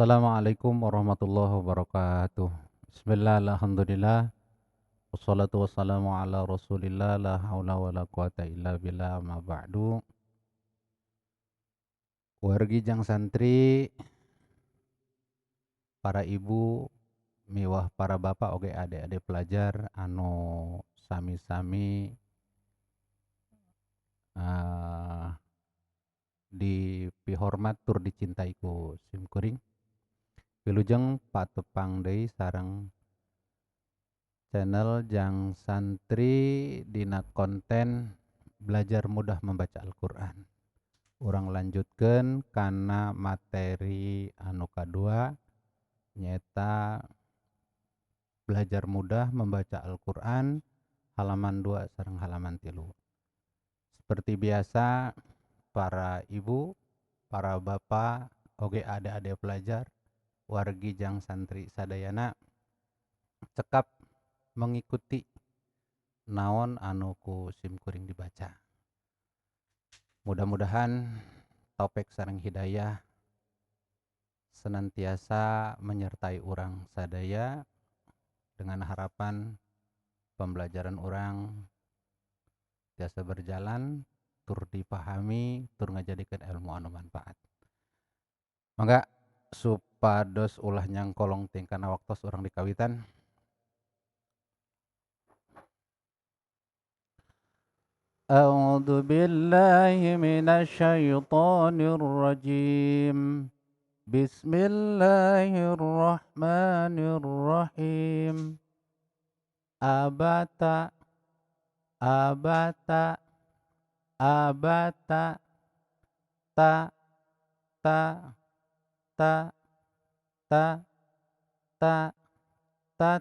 Assalamualaikum warahmatullahi wabarakatuh. Bismillah, alhamdulillah, wassalatu wassalamu ala rasulillah, la haula wala quwata illa billah, ma ba'du. Wargi jang santri, para ibu, miwah para bapak, oge adik-adik pelajar anu sami-sami dipihormat tur dicintai ku sim kuring. Wilujeng patepang deui sareng channel Jang Santri dina konten belajar mudah membaca Al-Qur'an. Urang lanjutkeun kana materi anu kadua nyaeta belajar mudah membaca Al-Qur'an halaman 2 sareng halaman 3. Seperti biasa para ibu, para bapak, oge adik-adik pelajar, wargi jang santri sadayana cekap mengikuti naon anu ku sim kuring dibaca. Mudah-mudahan taufik sareng hidayah senantiasa menyertai urang sadaya dengan harapan pembelajaran urang tiasa berjalan tur dipahami tur ngajadikeun ilmu anu manfaat. Mangga supados ulah nyangkolong ting kana waktos urang dikawitan. A'udzu billahi minasyaitonir rajim. Bismillahirrahmanirrahim. Abata abata abata ta ta ta ta ta ta ta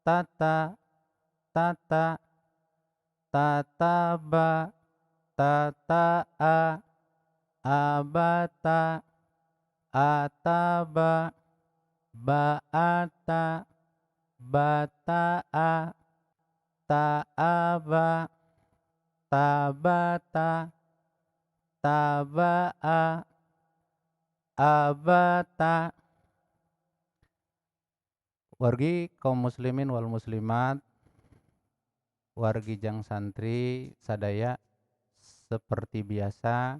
ta ta ta ta ta ta ba ta ta a abata ataba ba ata ba ta a ta aba tabata taba a abata. Wargi kaum muslimin wal muslimat, wargi jang santri sadaya, seperti biasa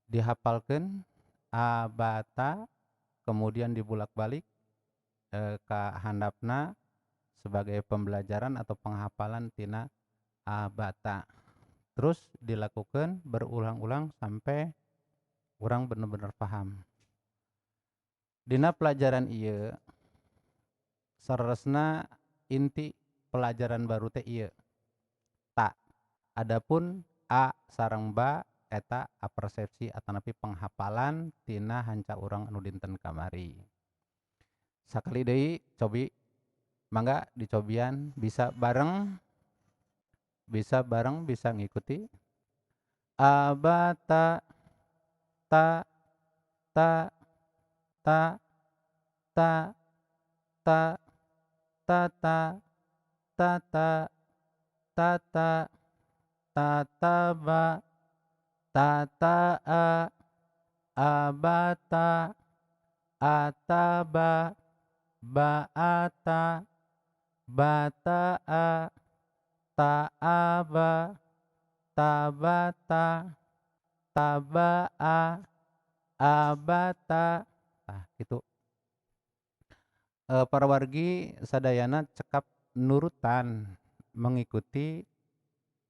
dihafalkeun abata kemudian dibulak-balik ka handapna sebagai pembelajaran atau penghafalan tina abata. Terus dilakukan berulang-ulang sampai urang bener-bener paham. Dina pelajaran ieu saresna inti pelajaran baru teh ieu ta. Adapun a sareng ba eta apersepsi atanapi penghafalan tina hanca urang anu dinten kamari. Sakali deui cobi mangga dicobian bisa bareng bisa ngikuti abata ta ta ta ta ta ta ta ta ta ta ta ta ta ba ta ta a abata ataba ba ata ba ta a ta aba tabata taba a abata. Nah, gitu. Para wargi sadayana cekap nurutan mengikuti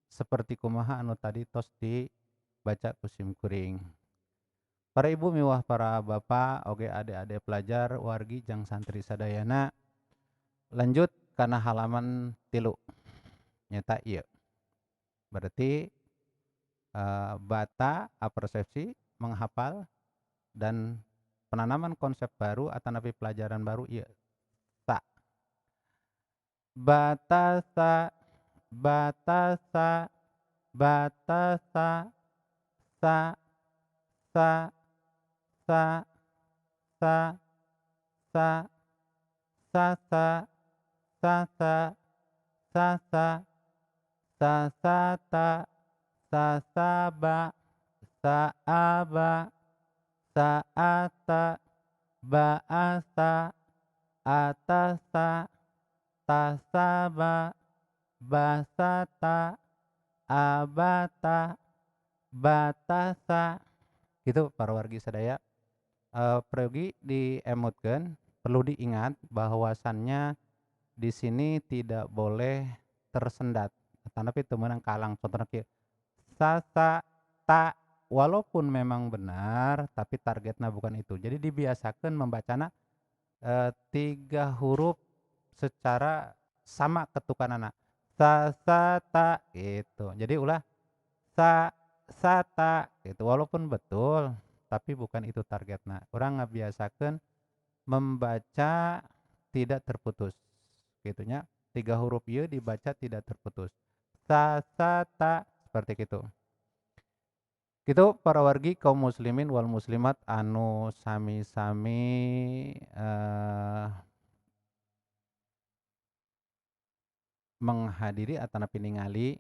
seperti kumaha anu tadi tos dibaca ku sim kuring. Para ibu miwah para bapak oge adik-adik pelajar wargi jang santri sadayana, lanjut kana halaman 3 nyata ieu. Berarti bata apersepsi menghafal dan penanaman konsep baru atau napi pelajaran baru ieu ta. Bata sa bata sa bata sa sa sa sa sa sa sa sa sa sa sa sa sa sa ta sa sa ba sa aba Sa'ata, ba'asa, atasa, tasaba, basata, abata, batasa. Gitu para wargi sadaya. Peryogi diemutkeun, perlu diingat bahwasannya di sini tidak boleh tersendat tetapi teu meunang kalang. Contohna kieu, sa sa ta, walaupun memang benar tapi targetna bukan itu. Jadi dibiasakeun membacana 3 huruf secara sama ketukanana, sa sa ta gitu. Jadi ulah sa sa ta gitu, walaupun betul tapi bukan itu targetna. Urang ngabiasakeun membaca tidak terputus kitu nya. 3 huruf ieu dibaca tidak terputus, sa sa ta, seperti kitu. Kitu para wargi kaum muslimin wal muslimat anu sami-sami menghadiri atanapi ningali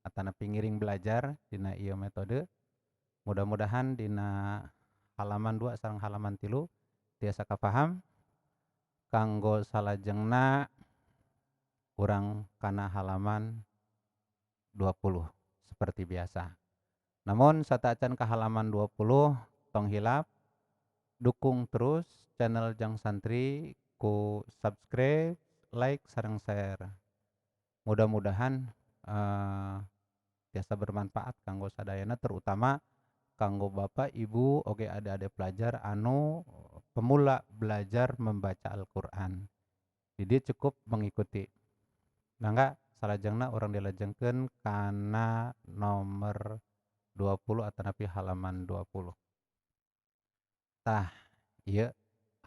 atanapi ngiring belajar dina ieu metode. Mudah-mudahan dina halaman 2 sareng halaman 3 tiasa kapaham kanggo salajengna urang kana halaman 20 seperti biasa. Namun sateuacan ka halaman 20 tong hilap dukung terus channel Jang Santri ku subscribe, like, sareng share. Mudah-mudahan tiasa bermanfaat kanggo sadayana, terutama kanggo bapak ibu oge ade-ade pelajar anu pemula belajar membaca Al-Qur'an. Jadi cukup mengikuti. Mangga salajengna urang dilajengkeun kana nomor 20 atanapi halaman 20. Tah ieu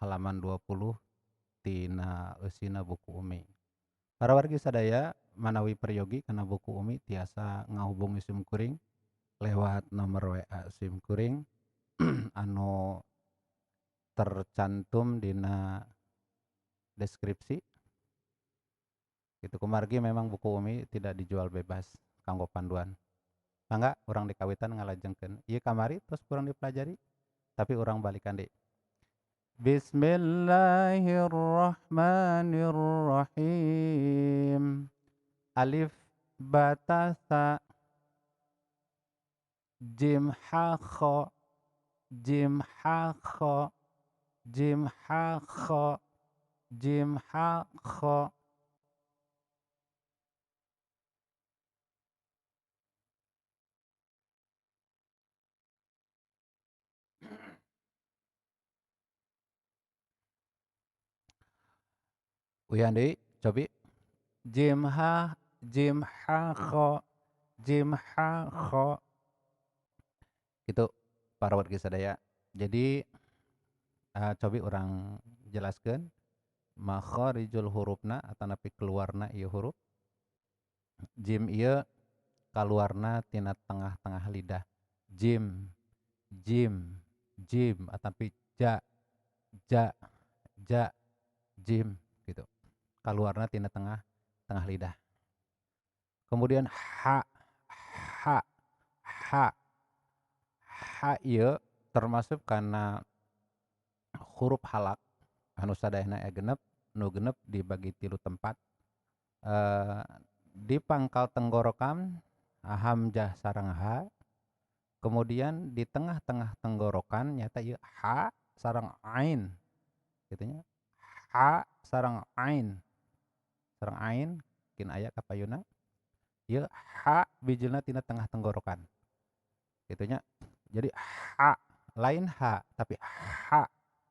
halaman 20 tina eusina buku Umi. Para wargi sadaya manawi peryogi kana buku Umi tiasa ngahubungi sim kuring lewat nomor WA sim kuring anu tercantum dina deskripsi. Gitu kumargi memang buku Umi tidak dijual bebas kanggo panduan. Mangga urang dikawitan ngalajengkeun. Ieu kamari tos kurang dipelajari tapi urang balikan deui. Bismillahirrahmanirrahim. Alif batasa jim ha kha jim ha kha jim ha kha jim ha kha. Uyan deui cobi. Jim ha jim ha kha jim ha kha. Gitu para wargi sadaya. Jadi cobi urang jelaskeun makharijul hurufna atanapi keluarna ieu huruf. Jim ieu kaluarna tina tengah-tengah lidah. Jim jim jim atanapi ja ja ja jim gitu. Kaluarna tina tengah tengah lidah. Kemudian ha ha ha ha ieu termasuk kana huruf halak anu sadayana aya genep, nu genep dibagi 3 tempat. Di pangkal tenggorokan hamzah sareng ha, kemudian di tengah-tengah tenggorokan nyata ieu ha sareng ain kitu nya. Ha sareng ain. Sareng ain kin aya kapayuna. Ieu ha bijilna tina tengah tenggorokan. Kitu nya. Jadi ha lain ha tapi ha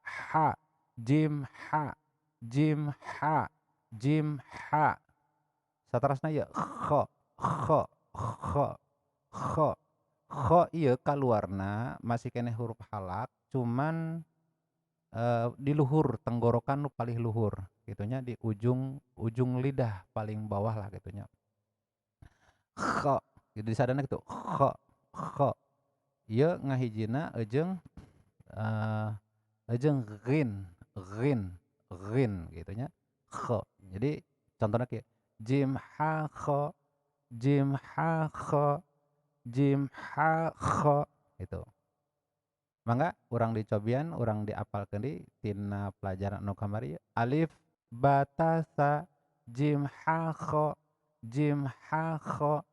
ha jim ha jim ha jim ha. Saterasna ieu kha kha kha kha. Kha ieu kaluarna masih keneh huruf halak cuman di luhur tenggorokan nu paling luhur gitunya, di ujung ujung lidah paling bawah lah gitunya. Kha gitu disadana gitu. Kha kha. Ieu ngahijina eujeung eujeung ghin ghin ghin gitunya. Kha. Jadi contohna kieu, jim ha kha jim ha kha jim ha kha gitu. Mangga urang dicobian, urang diapalkeun deui tina pelajaran anu kamari. Alif ba ta sa jim ha kho jim ha kho,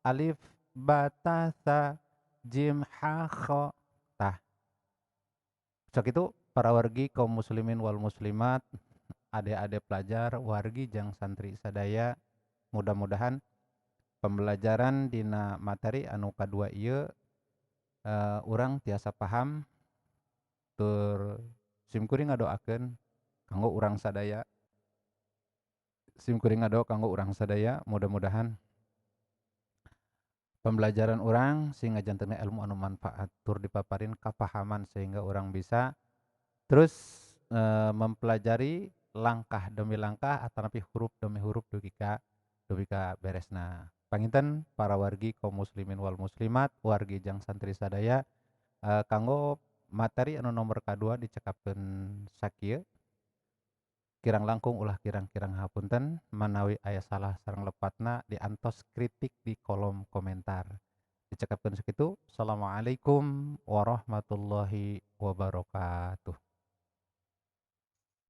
alif ba ta sa jim ha kho. Tah, sakitu para wargi kaum muslimin wal muslimat, ade-ade pelajar wargi jeung santri sadaya, mudah-mudahan pembelajaran dina materi anu kadua ieu urang tiasa paham tur simkuring ngadoakeun kanggo urang sadaya, simkuring ngadoa kanggo urang sadaya mudah-mudahan pembelajaran urang sing ngajantenkeun ilmu anu manfaat tur dipaparin kapahaman sehingga urang bisa terus mempelajari langkah demi langkah atanapi huruf demi huruf dugi ka beresna. Panginten para wargi kaum muslimin wal muslimat, wargi jeung santri sadaya, kanggo materi anu nomor kadua dicekapkeun sakieu, kirang langkung ulah kirang-kirang hapunten manawi aya salah sareng lepatna diantos kritik di kolom komentar. Dicekapkeun sakitu, assalamualaikum warahmatullahi wabarakatuh.